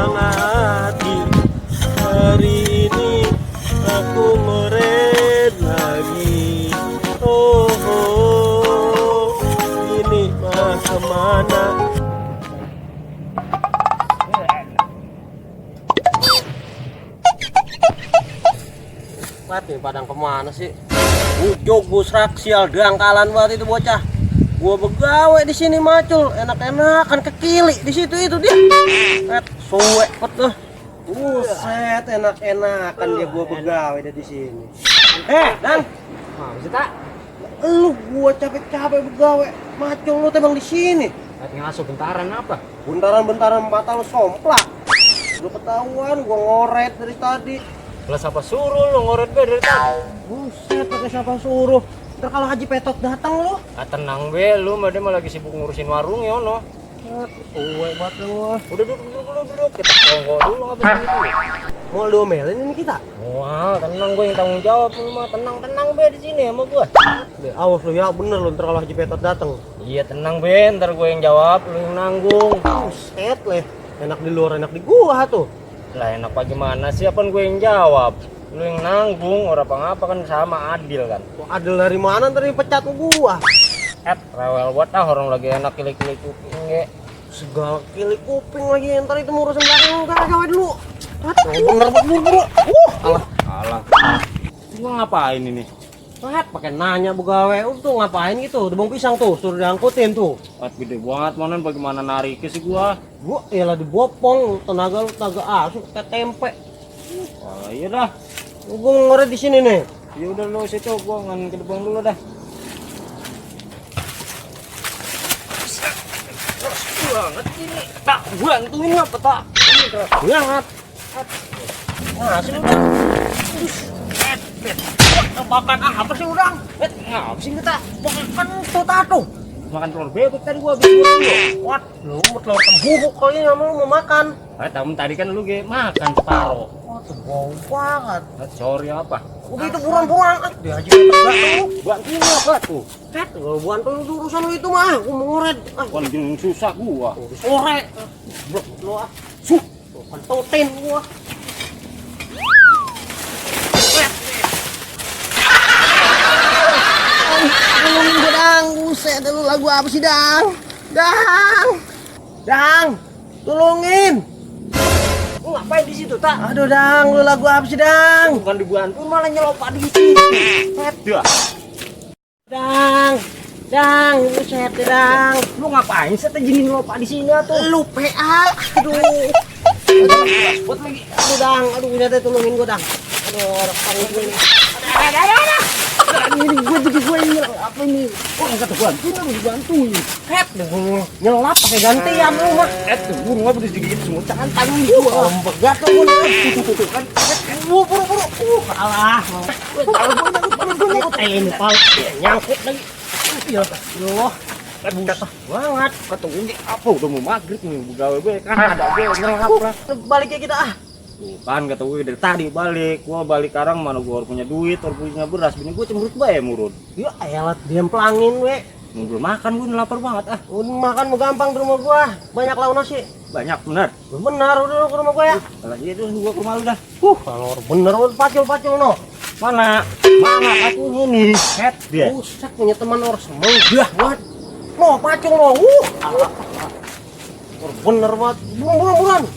menyemangati. Hari ini aku ngoret lagi. Oh, oh, ini mah kemana? Mati padang kemana sih? Ujuk busrak sial dangkalan banget itu bocah. Gua begawe di sini macul, enak-enakan kekili di situ itu dia. Suwe pet tuh. Buset, enak-enakan dia gua begawe di sini. Dan, bisa tak? Lu gua capek-capek begawe, macul lu tebang di sini. Ngasuh bentaran apa? Bentaran-bentaran mata lu somplak. Lu ketahuan gua ngoret dari tadi. Lah siapa suruh lu ngoret be dari tadi? Buset, pakai siapa suruh? Ntar kalau Haji Petot datang lu. Tenang be, lu mah dia mah lagi sibuk ngurusin warung ya no. Uwe banget lu. Udah duduk. Kita kongko dulu ngapain gitu. Mau diomelin ini kita? Wah, tenang gue yang tanggung jawab lu mah. Tenang be di sini sama gua. Awas lu ya, bener lu ntar kalau Haji Petot datang. Iya tenang be, ntar gue yang jawab, lu yang nanggung. Buset leh. Enak di luar, enak di gua tuh. Lah enak apa gimana sih, apaan gue yang jawab? Lu yang nanggung, orang apa kan sama adil kan. Adil dari mana ntar dipecat gua? Rewel buat orang lagi enak kili-kili kuping ge. Segala kili kuping lagi, ntar itu urusan belakang enggak gawe dulu. Bener buru-buru. Alah. Gua ngapain ini? Pakai nanya begawe, tuh ngapain gitu? Debong pisang tuh, suruh diangkutin tuh. Gede banget mana bagaimana nariknya sih gua? Gua lah dibopong, tenaga lu tenaga asuk kayak tempe. Iya dah. Gua ngoret di sini nih. Ya udah lu situ, gua ngan ke depan dulu dah. Banget ini. Tak bantuin apa tak? Ini keras banget. Masih lu. Makan apa sih udang? Ngapa sih kita? Makan tuh tato. Makan telur bebek tadi gua habis dulu. What? Lu mau telur tembuk kali ya mau makan. Tamu tadi kan lu ge makan separuh. Wah, tuh bau banget. Sorry apa? Udah itu buruan. Dia aja datang. Bantuin apa tuh? Kalau bantuin itu urusan lu itu mah, gua mau ngoret. Kan jeung susah gua. Sore. Blok lu ah. Suh. Pentotin gua. Tolongin gue dang, buset lu lagu apa sih dang? Dang, tolongin. Lu ngapain di situ tak? Aduh dang, lu lagu apa sih dang? Bukan dibantu malah nyelopak di sini. Dah. Dang, buset dang. Lu ngapain sih jadi nyelopak di sini atuh? Lu PA, aduh. Buat lagi. Aduh dang, aduh nyata tolongin gue dang. Aduh, orang gue ini. Ini gue jadi gue ini apa ini? Oh enggak bantuin lu dibantuin. Nyelap pakai gantian lu mah. Gue ngapa udah digigit semut santai gua. Begat lu tuh kan. Buru. Kalah. Kalau gue ini pal nyangkut lagi. Ya Allah. Buset banget. Ketemu apa udah mau maghrib nih begawe gue kan ada gue nyelap lah. Balik ya kita ah. Kan kata gue dari tadi balik, gua balik sekarang mana gua harus punya duit, harus punya beras, bini gua cemberut bae murun. Ya elah diam pelangin we. Belum makan gua lapar banget ah. Udah makan mau gampang di rumah gua. Banyak lauk nasi. Banyak bener. Benar udah ke rumah gua ya. Kalau itu gua ke rumah lu dah. Kalau bener udah pacul no. Mana aku ini. Dia. Buset punya teman orang semang. Dah buat. No pacul no. Bener banget. Buruan.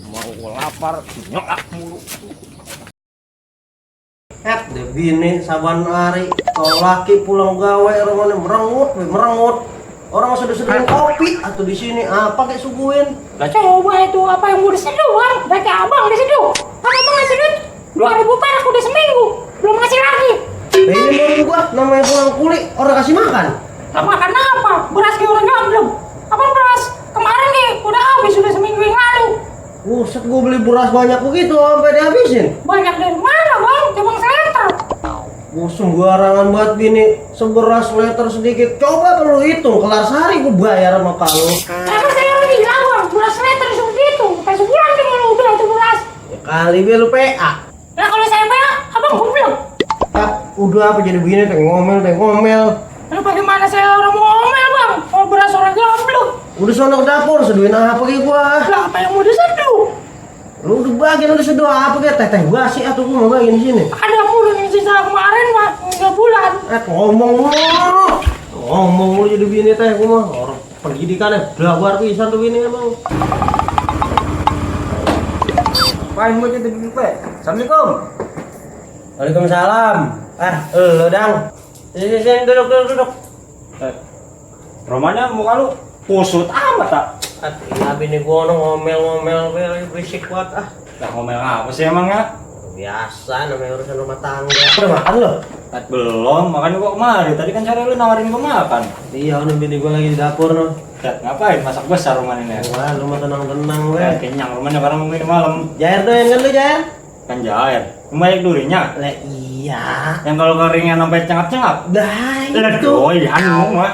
Mau gua lapar, nyolak mulu. Deh bini saban hari kalau laki pulang gawe rumahnya merengut. Orang sudah sediain kopi atau di sini apa kayak suguhin. Lah coba itu apa yang mau diseduhan? Baik abang diseduh. Kan abang ngasih duit 2.000 perak udah seminggu, belum ngasih lagi. Ini baru gua namanya pulang kuli orang kasih makan. Lah makan apa? Beras kayak orang gamblem. Abang beras kemarin nih udah habis sudah seminggu yang lalu. Buset gua beli beras banyak begitu sampai dihabisin. Banyak dari mana bang? Cuma seliter. Sembarangan banget bini, seberas liter sedikit. Coba kalau hitung kelar sehari gua bayar sama kalau. Emang saya lagi bilang beras seliter seperti itu. Kayak sebulan kan kalau udah itu beras. Ya kali dia lu PA. Nah kalau saya PA, abang goblok. Udah apa jadi begini teh ngomel. Nah bagaimana saya orang mau ngomel bang? Mau beras orang goblok. Udah sono ke dapur seduhin apa lagi gua. Lah apa yang mau diseduh? bagian udah sudah apa kayak teh gua sih atau gua mau bagian di sini. Ada mulu nih sisa kemarin mah 3 bulan. Ngomong mulu jadi bini teh gua mah orang pendidikannya belajar pisan tuh bini emang. Paling mau jadi begini, Pak. Assalamualaikum. Waalaikumsalam. Lo dang. Sini duduk. Romanya muka lu kusut amat tak? Iya bini gua ngomel berisik banget ah. Lah ngomel apa sih emangnya? Biasa namanya urusan rumah tangga. Udah makan lo? Belum, makanya gua kemari. Tadi kan sore lu nawarin gua makan. Iya, bini gua lagi di dapur no. Ngapain masak besar rumah ini? Wah, lu mah tenang-tenang we. Kenyang rumahnya karena mungkin malam. Jair doyan kan lu, Jair? Kan jair. Banyak durinya. Lah iya. Yang kalau keringnya sampai cengap-cengap. Dah Lah itu. doyan lu mah.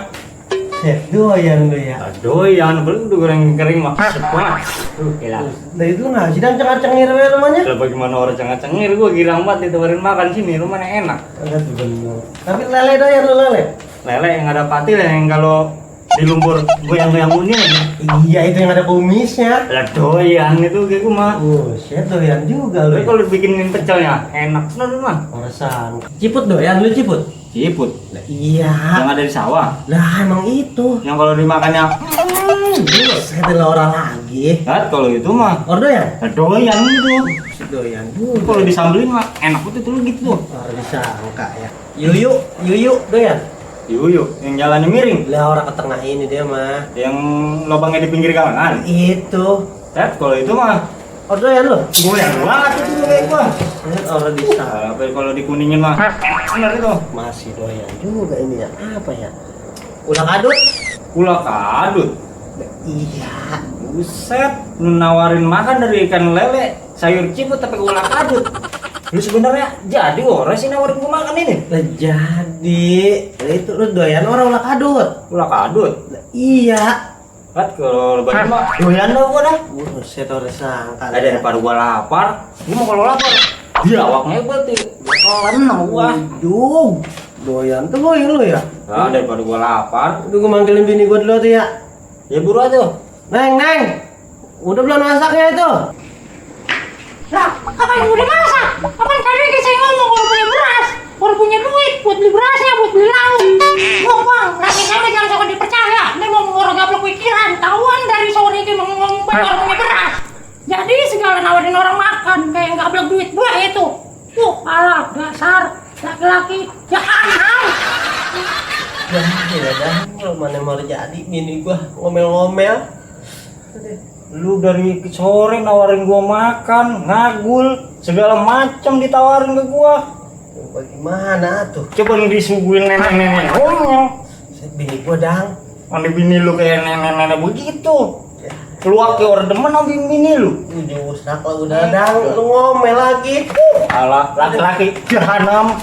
Doyan lu ya. Doyan, belum udah goreng kering mah. Banget. Gila. Lah itu nggak sih dan cengar-cengir we rumahnya? Lah bagaimana orang cengir gua girang banget ditawarin makan sini, rumahnya enak. Enggak tuh bener. Tapi lele doyan lu lele. Lele yang ada patil yang kalau di lumpur goyang-goyang bunyi lagi. Iya, itu yang ada kumisnya. Lah doyan itu kayak gua mah. Shit doyan juga lu. Tapi kalau dibikinin pecelnya enak banget mah. Orasan. Ciput doyan lu ciput. Ciput. Lah iya. Yang ada di sawah. Lah emang itu. Yang kalau dimakannya Saya orang lagi. kan kalau itu mah Doyan. lah doyan gitu. Doyan Kalau disambelin mah enak banget itu gitu tuh. Orang disangka ya. Yuyu doyan. Yuyuk, yang jalannya miring. Lah orang ke tengah ini dia mah. Yang lubangnya di pinggir kanan. Itu. Kalau itu mah Doyan lo. goyang banget itu kayak gua. Orang disangka. Tapi kalau dikuningin mah bener itu. Masih doyan juga ini ya. Apa ya? Udah kadut? Ulah kadut. Iya. Buset, lu nawarin makan dari ikan lele, sayur ciput tapi ulah kadut. Lu sebenarnya jadi orang sih nawarin gua makan ini. Lah jadi. Lah itu lu doyan orang ulah kadut. Ulah kadut. Lah iya. Kan kalau lebaran mah doyan dah gua dah. Buset orang sangka. Daripada gua lapar, gua mau kalau lapar. Jawabnya berarti kolan gua. Duh. Doyan tuh boy lu ya. Nah, daripada gua lapar, Udah gua manggilin bini gua dulu tuh ya. ya buru aja. Neng. Udah belum masaknya itu? Lah, kapan udah masak? Kapan tadi saya ngomong kalau punya beras, kalau punya duit buat beli berasnya, buat beli lauk. Ngomong, laki saya jangan suka dipercaya. Ini mau orang gablok pikiran, tahuan dari sore ini ngomong orang punya beras. Jadi segala nawarin orang makan kayak gablok duit gua itu. Alah, dasar laki-laki jahanam. Ya dah, kalau mana mau jadi bini gua ngomel-ngomel. Lu dari sore nawarin gua makan, ngagul, segala macam ditawarin ke gua. Bagaimana tuh? Coba lu disuguhin nenek-nenek ngomong. Bini gua dang. Mana bini lu kayak nenek-nenek begitu? Keluar ke orang demen sama bini lu. Justru lah udah dang, lu ngomel lagi. Alah, laki-laki jahanam.